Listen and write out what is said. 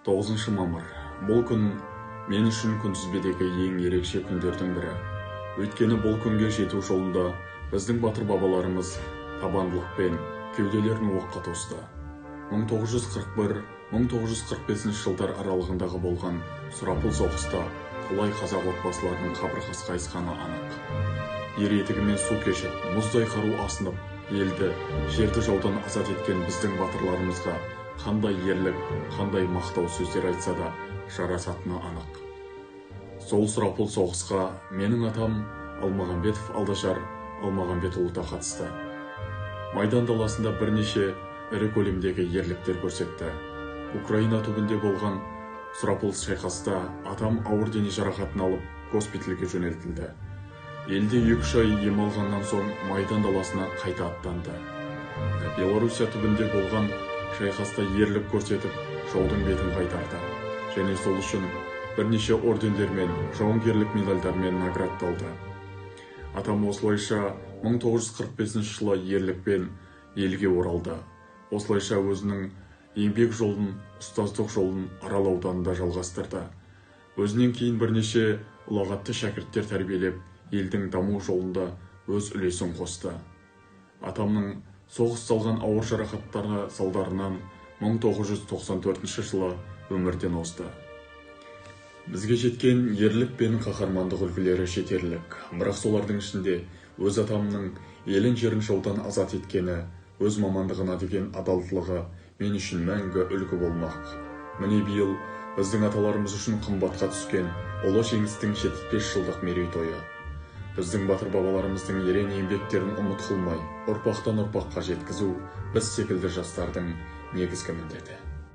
9 мамыр. Бұл күн мен үшін күнтізбедегі ең ерекше күндердің бірі. Өйткені бұл күнге жету жолында біздің батыр бабаларымыз табандылықпен кеуделерін оққа тосты. 1941-1945 жылдар аралығындағы болған сұрапыл соғыста талай қазақ отбасыларының қабырғасы қайысқаны анық. Ер етігімен су кешіп, мұздай қару асынып, елді, жерді жаудан азат еткен біздің батырларымызға қандай ерлік, қандай мақтау сөздер айтса да жарасатыны анық. Сол сұрапыл соғысқа менің атам Алмағамбетов Алдажар Алмағамбетұлы да қатысты. Майдан даласында бірнеше ірі көлемдегі ерліктер көрсетті. Украина түбінде болған сұрапыл шайқаста атам ауыр дене жарақатын алып, госпитальге жөнелтілді. Елде 2-3 ай ем алғаннан соң майдан даласына қайта аттанды. Белоруссия түбінде болған шайқаста ерлік көрсетіп, жаудың бетін қайтарды. Және сол үшін бірнеше ордендермен, жауынгерлік медальдармен наградталды. Атам осылайша 1945 жылы ерлікпен елге оралды. Осылайша өзінің еңбек жолын, ұстаздық жолын Арал ауданында жалғастырды. Өзінен кейін бірнеше ұлағатты шәкірттер тәрбиелеп, елдің даму жолында өз үлесін қосты. Атамның соғыс салған ауыр жарақаттары салдарынан 1994 жылы өмірден озды. Бізге жеткен ерлік пен қаһармандық үлгілері жетерлік, бірақ солардың ішінде өз атамның елін жерін жаудан азат еткені, өз мамандығына деген адалдығы мен үшін мәңгі үлгі болмақ. Міне биыл біздің аталарымыз үшін қымбатқа түскен ұлы жеңістің 75 жылдық мерейтойы. Біздің батыр бабаларымыздың ерен еңбектерін ұмыт қылмай, ұрпақтан ұрпаққа жеткізу біз секілді жастардың негізгі міндеті.